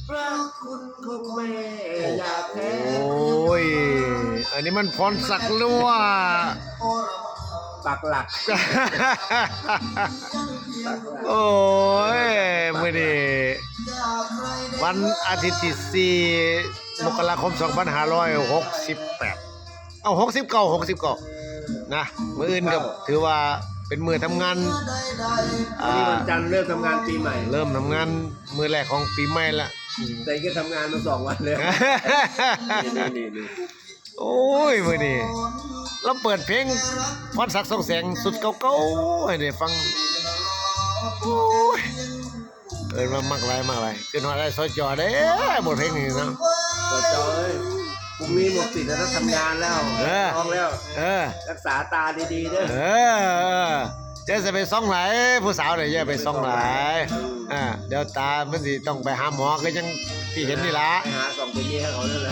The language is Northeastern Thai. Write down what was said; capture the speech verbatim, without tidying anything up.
พระคุณของแม่อยากแทน โอ้ย อันนี้มันพรศักดิ์หรือว่า ปักหลัก โอ้ย มื้อนี้วันอาทิตย์ที่สี่มกราคมสองพันห้าร้อยหกสิบแปด เอา หกสิบเก้า หกสิบเก้า นะ มื้ออื่นก็ถือว่าเป็นมื้อทำงาน อ่า วันนี้วันจันทร์เริ่มทำงานปีใหม่ เริ่มทำงานมื้อแรกของปีใหม่ละ แต่ก็ทำงานมาสองวันแล้ว นี่ๆๆ โอ้ย มื้อนี้เราเปิดเพลงพรศักดิ์ สองแสง ชุดเก่าๆให้ได้ฟัง โอ้ย เอิ้นว่ามักหลาย มักหลาย ขึ้นฮอดได้สจเด้ บทเพลงนี้เนาะ สจเอ้ย พรุ่งนี้หมดสิทธิ์แล้ว ต้องทำงานแล้ว เออ ร้องแล้ว เออ รักษาตาดีๆเด้อ เออ เออ เจ้าจะไปส่องหลาย ผู้สาวเนี่ยอย่าไปส่องหลาย อ่า เดี๋ยวตามันสิต้องไปหาหมอ ก็ยังที่เห็นนี่ละ ไปหาส่องไปเยี่ยมเขานั่นแหละ